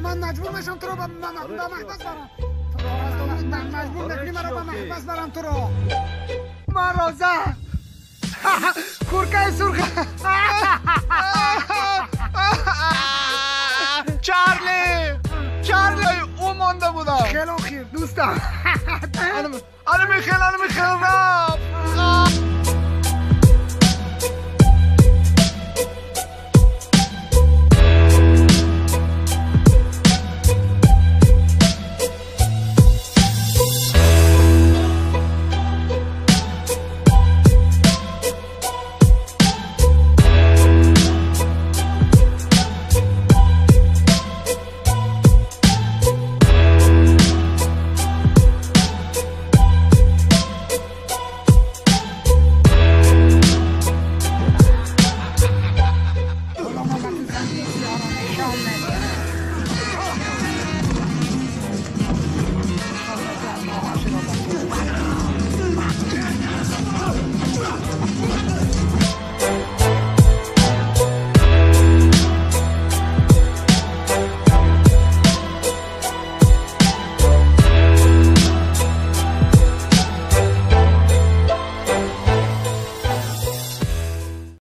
Ман маҷбур мешавам туро ба маҳбас барам. Маҷбур мекунӣ маро ба маҳбас барам туро. Ман роза. Куркаи сурх. Чарли! Чарли, ӯ монда будам. Хеле охир, дӯстам. Ана михел, ана михел рафт.